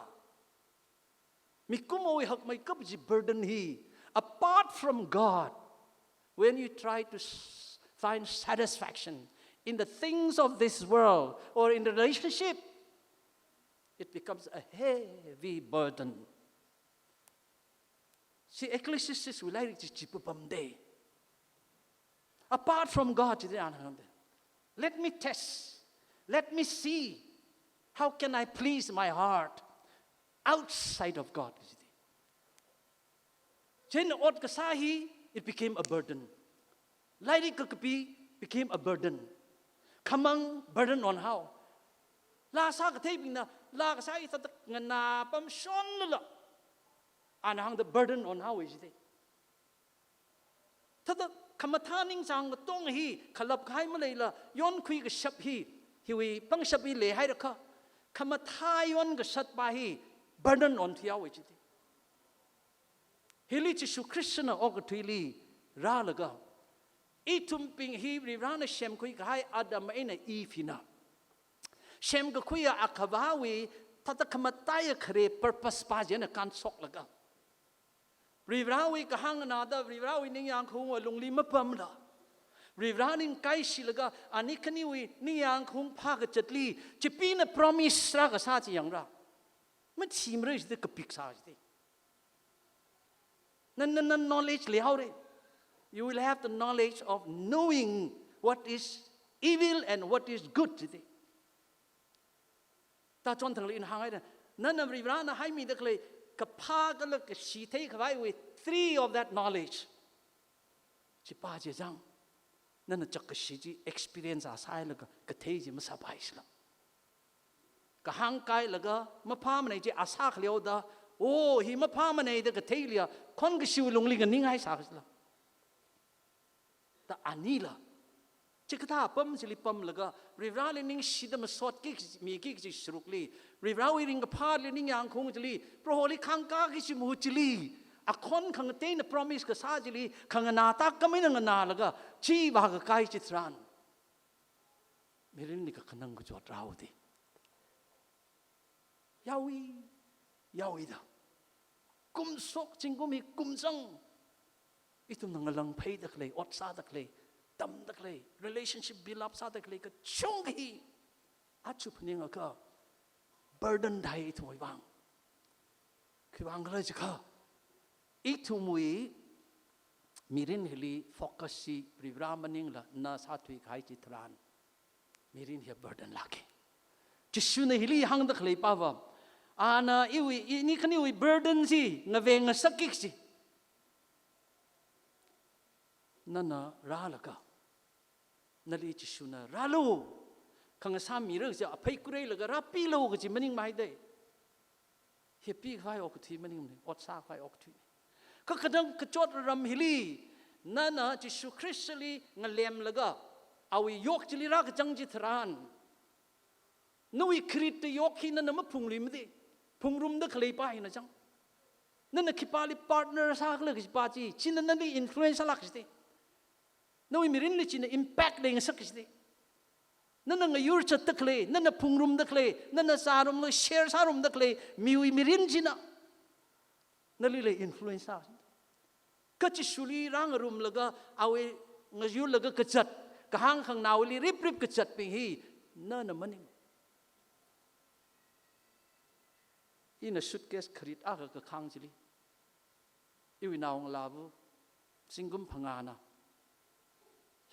Mikumowui hakmeikap chi burden hi, apart from God, when you try to s-, find satisfaction in the things of this world or in the relationship, it becomes a heavy burden. Chi Ecclesiastes wui lairik chi chi papamde. Apart from God, chida ana hāngde. Let me test. Let me see. How can I please my heart outside of God? Chieina ot kasā hi, it became a burden. Lairik kakapi became a burden. Khamang burden onhao. Laa sākatheibingna, laa kasā hi thāda nganā pamshonlala, ana hāngda burden onhao jide. Thāda khamathā ningchāng katonga hi, khalap kahai maleila, yonkhui kashap hi, hiwui pangshap hi leihairakha, khamathā yonkashatpa hi, burden onthuihao jide. Hili Jishu Khristana okathuili rālaga, ithumbing hi Varivarana semkhui kahai Adam eina Eve hina semkakhuiya Akhavāwui thāda khamataiya khare purpose pa china kānshoklaga, Varivarawui kahāng nganāda, Varivarawui ningyāng khaung alungli mapamla, Varivara ningkaishilaga, ani khaniwui ningyāng khaung phākazatli, Chipeena promise rākasā chi yangra. Mathimara jide, kapik sā jide. Nana, nana knowledge leihaore. You will have the knowledge of knowing what is evil and what is good jide. Tachon thangli ina hānghaida, nana Varivarana haimida khalei kaphā kala kashi theikhavaiwui tree of that knowledge, chipa chi zang, nana chakkashi chi experience a sāhailaga kathei chi masāpaishila. Kahāng kailaga maphāmanei chi a sākhaleoda, oh, hi maphāmanei da katheiliya, khonkashiwui lungli nganinghai sākasila. Da anila, chikathā apam chili pamlaga, Varivarali ningshida masotki, miki kaji sharukli, Varivarawui ringkaphāli ningyāng khaung chili, Proholi khāngkāki kaji mahut chili, akhon khangateina promise kasā chili, khanganā tākam eina nganālaga, chi vākakai chitharan, mirinli kakhanang kachot rāhaode. Yaoi, yaoida. Kumshok zingkum hi kumzang, ithumna ngalāngpheida khalei, ot sāda khalei, tamda khalei, relationship build up sāda khalei kachungkha hi, aja phaningakha burden thai ithumwui vang. Khiwuivang khala jiakha, ithumwui mirin hili focus chi Varivara maningla na sāthuikahai chitharan, mirin hi burden lāke. Jishuna hili hāngda khaleipa va, ana iwui, ini khaniwui burden chi ngavengngasakki kaji. Nana rālaga, nali Jishuna rālu, khangasā mira kaja aphei kureilaga rāpilu kaji maningmei de. Hi pikhavai okathui maningmane, ot sākhavai okathuine. Kha khanang kachot ram hili, nana Jishu Khristali ngalemlaga, awui yok chili rākazang chitharan, nawui kharit da yok hi nana maphungluimade, phungrumda khaleipa hina zang. Nana khipāli partner sākhala kajipa chi, china nali influence sālāk jide. Nawui mirinli china impact leingasak jide. Nana ngayur zatda khalei, nana phungrumda khalei, nana zārumlaga share sārumda khalei, miwui mirin china nalila influence sā. Kha Jishuli rāngarumlaga, awui ngayurlaga kazat, kahāng khanganaoli riprip kazatbing hi, nana maning. Ina suitcase kharit akha kakhāng chili, iwui naongalāva, zingkum phangāna.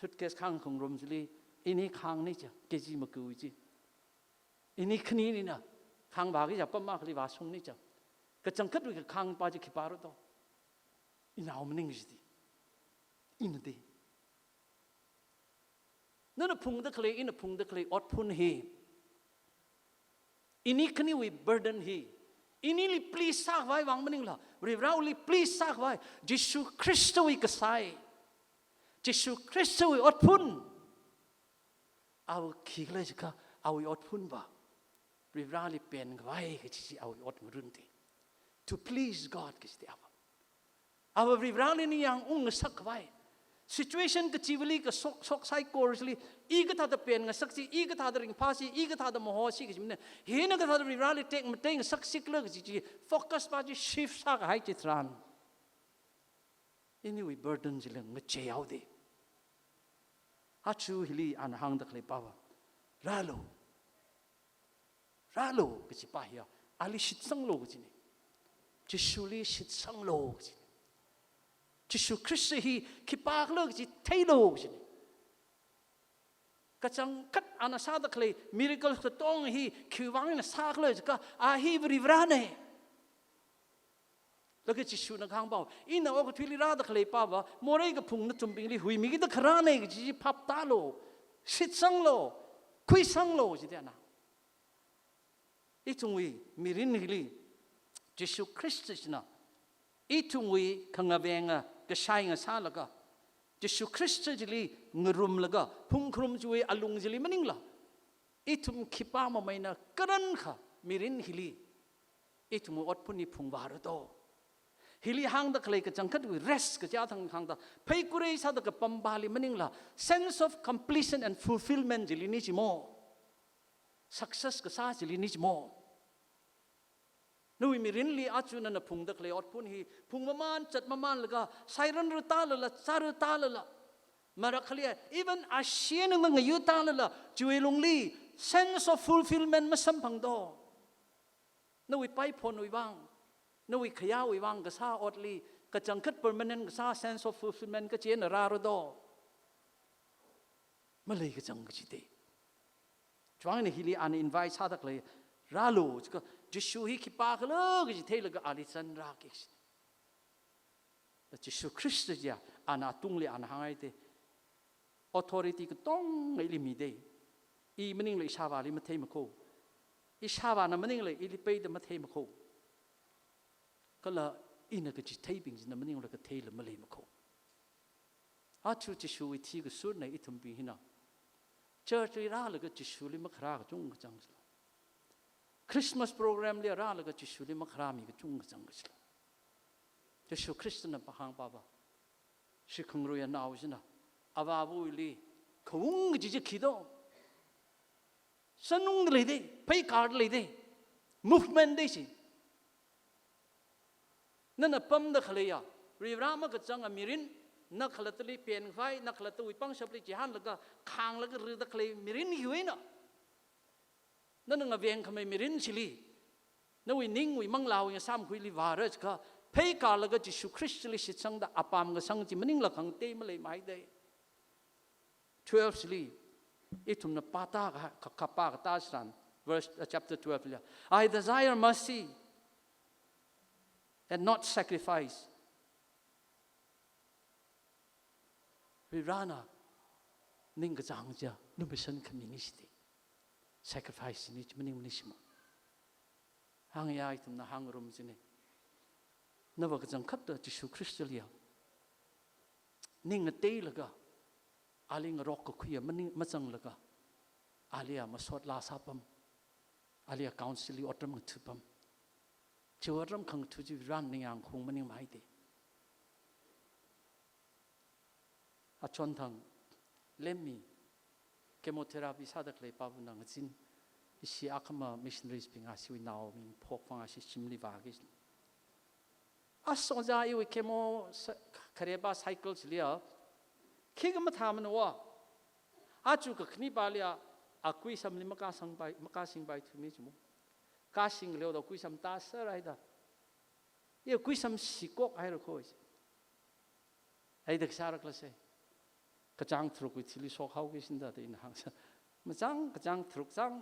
Suitcase khāng khangarum chili, ini khāngni cha, K G maku chi. Ini khaninina, khāng vāki cha, pam akhali vāshungni cha. Kachangkhatwui kakhāngpa chi khipāra to. Inao maning jide. Ina de. Nana phungda khalei, ina phungda khalei otphun hi, ini khaniwui burden hi, inili please sākhavai vang maningla, Varivarali please sākhavai, Jishu Khristawui kasai, Jishu Khristawui otphun. Awo khikhala jiakha, awui otphun va, Varivarali penkhavai kaji chi awui ot ngarunde. To please God kajide ava. Ava Varivarali ningyāng ungngasakkhavai, Situation kachivali kashok, shok saikora chili, i kathāda pen ngasaksi, i kathāda ringphāsi, i kathāda mohosi kachi maningla, hina kathāda Varivarali tekmatei ngasaksikhala kaji chi focus pa chi shift sākahai chitharan, iniwui burden chili ngacheihaoda. Aja hili ana hāngda khalei pava, rālu. Rālu kachi pa hiya, ali shitsanglu kachina. Jishuli shitsanglu kachina. Jishu Khrista hi khipākhala kachi theilu kachina. Kachangkhat ana sāda khalei miracle katonga hi khiwuivang eina sākhala jiakha, a hi Varivarana. Laga Jishuna kahāng pava, ina okathuili rāda khalei pava, morei kaphung nathumbingli huimikida kharāna kaji chi phaptālu, shitsanglu, khuisanglu jida ana. Ithumwui mirin hili, Jishu Khrista china ithumwui khangavenga kashai ngasālaga, Jishu Khrista chili ngarumlaga, phungkharum chiwui alung chili maningla, ithum khipā mamaina karankha mirin hili, ithumwui otphun hi phungvāra do. Hili hāngda khalei kachangkhatwui rest kaja thang hāngda, phei khuirei sāda kapam pali maningla, sense of completion and fulfillment chili ni chimo. Success kasā chili ni chimo. Nawui mirinli aja nana phungda khalei otphun hi, phungmaman, zatmamanlaga, sairanra tālala, zāra tālala, marak khali, even ashee eina ngayur tālala, chiwui lungli sense of fulfillment masamphang do. Nawui paiphonwui vang, nawui khayāwui vang kasā otli, kachangkhat permanent kasā sense of fulfillment kachi eina rāra do. Malei kachang kachida. Chiwuivang eina hili ana invite sāda khalei, rālu, jiakha Jishu hi khipākhala kaji theilaga ali zangrāki kachina. Jishu Khrista chiya, ana tungli ana hānghaida, authority katonga ili mida. I maningla ishāvāli matheimakho. Ishāvāna maningla ili peida matheimakho. Kala ina kachitheibing china maningla katheila maleimakho. Aja Jishuwui thi kasurna ithumbing hina. Church li rālaga Jishuli makharā kachungkha zanglu. Christmas program li rālaga Jishuli makharāmi kachungkha zanglu. Jishu Khristana pahāng pava, shikhangarui anao china avāva̱wuili khaung kaji chi khi do? Sanungda leida, pheikārda leida, movement da chi. Nana pamda khaleiya, Varivara makachanga mirin, na khalattali penkhavai, na khalattawui pangshapli chihānlaga, khānglaga rida khalei mirin hiwui eina, nana ngavengkhamei mirin chili, nawui ningwui manglāwui ngasāmkhuili vāra jiakha, pheikārlaga Jishu Khristali shitsangda apam kasang chi maningla khangatei maleimahaida. Twelve chili, ithumna pāta ka, ka, kapā katā tharan, verse, uh, chapter twelve li, "I desire mercy and not sacrifice." Varivarana ningkachāng chiya lumashan khami ni shiti. Sacrifice ni chi maningmana shimo. Hāngya ithumna hāngngarum china. Nava kachangkhatta Jishu Khristaliya ning ngateilaga, ali ngarok kakhuiya maning, mazanglaga, aliya masot laa sāpam, aliya council li otram ngatha pam. Chiwui otram khangatha chi Varena ningyāng khaung maningmana da. Achonthang, lemmi, chemotherapy sāda khalei pāvana ngazin, ishi akhama missionaries bing ashiwui nao ming phok vang ashi shimli vāki. Aso ja iwui chemo sa-, khareba cycle chiliya, khikha mathāmana wa. Aja kakhane paliya, a kuisamli makāsangpai, makāsingpai thumi chimo. Kāsing leoda kuisam tāsārai da. Iya kuisam shikok haira kho. Ai dak sāra klase. Kachāng tharukwui thili shokhaoki shinda da ina hāngsa. Machāng kachāng tharuk chāng.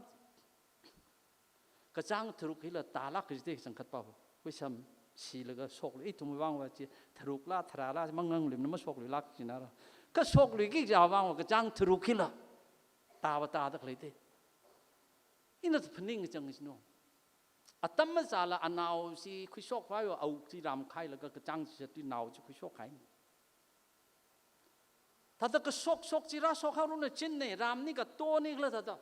Kachāng tharuk hila tālāk kaji da kachangkhat pao. Kuisam shilaga shoklu. Ithumwui vangva chi tharukla, tharāla, mangang limna mashokluilāk jinara. Kashokluiki jiakha vangva kachāng tharuk hila tāva tāda khalei da. Ina phaning chang jino. Atam mazāla anao chi khuishok phāyo, awuk chi rāmkhailaga kachāng chi zatli nao chi khuishok khai. Thāda kashok shok chi rāshok haoranu chinna, rāmni katoni khala thāda.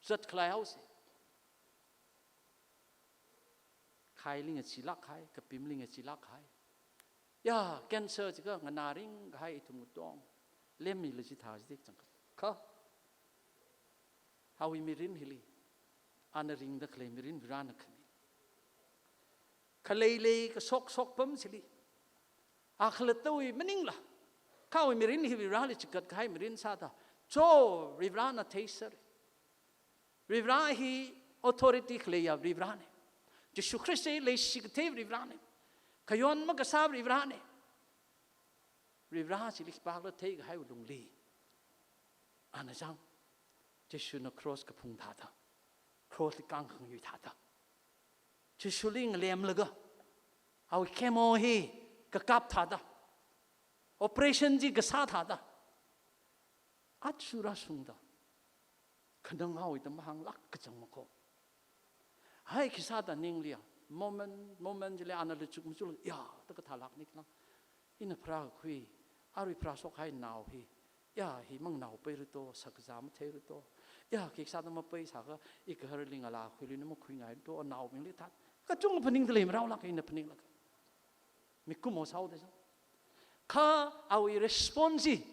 Zat khalei haosi. Khaili ngachilāk khai, kapimli ngachilāk khai. Ya, cancer jiakha nganāring kahai ithum katong. Lemmi la chithā jidik chang. Kha, awui mirin hili, ana ringda khalei mirin Varena khami. Khalei lei kashok shok pam chili, a khalattawui maningla, kha awui mirin hi Vareli chikat kahai mirin sāda, cho Varena theisera. Vare hi authority khaleiya Varena. Jishu Khrista hi leishi kathei Varena. Khayon makasā Varena. Vare chili khipākhala theikahai lungli, ana zang. Jishuna cross kaphung thāda, cross li kāngkhangyui thāda, Jishuli ngalemlaga, awui chemo hi kakap thāda, operation chi kasā thāda, aja rāshungda, khanang haoda mahānglāk kachang makho. Hai khisāda ningli ya, moment, moment chili ana lachuk machuk, ya, da kathālāk niklang. Ina pharākakhui, arui pharāshok kahai nao hi, ya, hi manganao paira to, shakazā matheira to. Ya, khi sāda mapai sākha, igaharli ngalā khuiluina makhuingai to, naobingli thāt. Kachungkha phaningda lei, marao lāk ina phaninglaga. Mikumo sāhaoda zang. Kha awui response hi,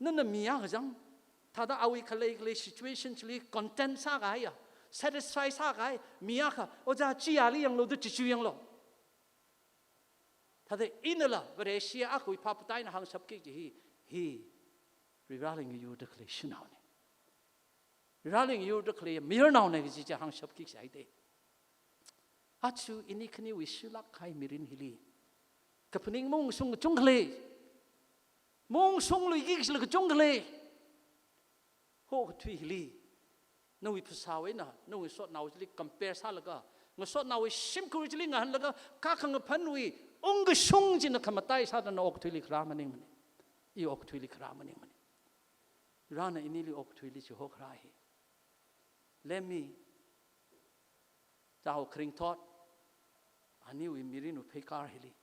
nana mi akha zang, thāda awui khalei khalei situation chili content sākahaiya, satisfy sākahai mi akha, ojā chiyāli yanglu da Jishu yanglu. Thāda inala Vareshi akhawui phaptā eina hāngshapki kaji hi, hi Vareli ngayurda khalei shanaone. Vareli ngayurda khalei mayarnaone kaji chi hāngshapki kaji haide. Aja ini khaniwui shilāk kahai mirin hili, kaphaning maungshung kachungkha lei. Maungshungluiki kajila kachungkha lei. Okathui hili, nawui phasāwui eina, nawui ngasotnao chili compare sālaga, ngasotnaowui shimkhur chili ngahānlaga, kha khangaphanwui ungkashung china khamatai sāda na okathuili kharā maningmane. I okathuili kharā maningmane. Varena inili okathuili chihokharā hi, lemmi, chao kharing thot, aniwui mirinwui pheikar hili,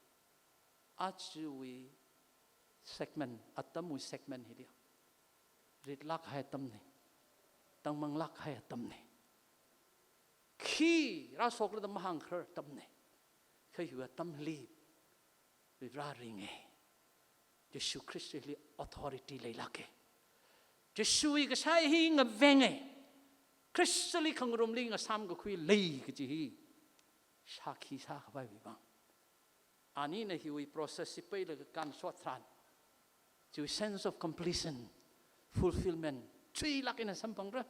ajawui segment, atamwui segment hili, ritlāk kahai atamne, tangmanglāk kahai atamne. Khi rāshoklada mahāngkharar atamne. Kha hiwui atamli, Vare ringe. Jishu Khristali authority leilāke. Jishuwui kashai hi ngavenge. Khristali khangarumli ngasāmkakhui lei kaji hi shākhi sākhavaiwui vang. Anina hiwui process hi pailaga kānshot tharan, chiwui sense of completion, fulfillment, chuilāk eina samphangra.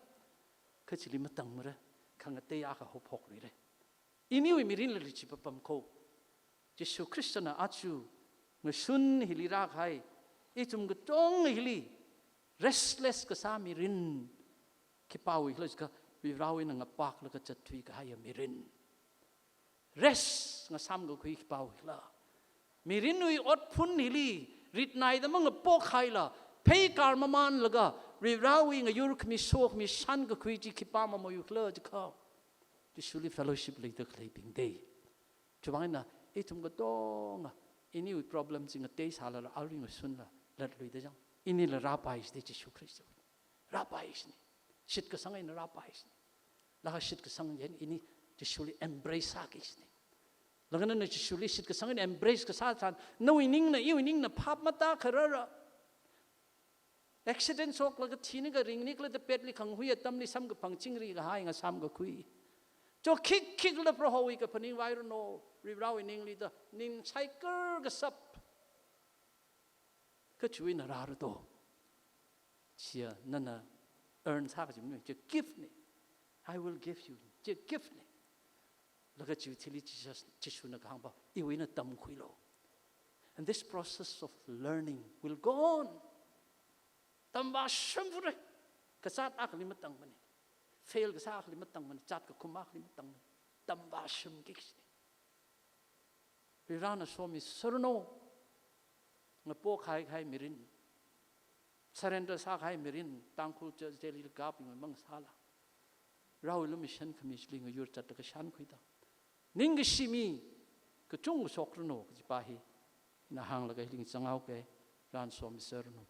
Kha chili matangmara, khangatei akha haophokluira. Iniwui mirinla li chi papam kho. Jishu Khristana aja ngashun hili rākahai, ithum katonga hili restless kasā mirin khipāwui khala jiakha, Varewui eina ngapaklaga zatthui kahaiya mirin. Rest ngasāmkakhui khipāwui khala. Mirinwui otphun hili ritnaida mangapokhailaga, pheikar mamānlaga, Varewui ngayur khami sokhami shānkakhui chi khipā mamānwui khala jiakha, Jishuli fellowship leida khaleibing de. Chiwuivang eina ithum katonga iniwui problem chi ngateisālala, arui ngasunla latluida zang. Inila rāpaishide Jishu Khrista. Rāpaishine. Shitkasang eina rāpaishine. Laga shitkasang eina ini Jishuli embrace sākishine. Laga nana Jishuli shitkasang eina embrace kasā tharan, nawui ningna, iwui ningna phap matākharara. Accident shoklaga thini kha ringni khala da petli khanghui atamli samkaphang chingri kahai ngasāmkakhui. Cho khikkhikla Prohowui kaphaning vairanu, Varewui ningli da, ning saikar kashap. Kachiwui eina rāra to. Chiya nana earn sā kaji maningmane, chiya gift ne. I will give you. Chiya gift ne. Laga chiwui thili Jesus, Jishuna kahāngva, iwui eina tamkhuilu. And this process of learning will go on. Tamvāshungphura. Kazāt akhali matangmane. Fail kasā akhali matangmane. Zat kakhum akhali matangmane. Tamvāshungki kajine. Varena somiserranu. Ngapokhai kahai mirin, surrender sākahai mirin, Tangkhul Church Delhi li kapingmang sāla, Varewui lukhamashan khami chili ngayur zatlaga shānkhuida, ningkashi mi kachungkha shokranu kajipa hi ina hānglaga hili changhaoke. Varena somiserranu.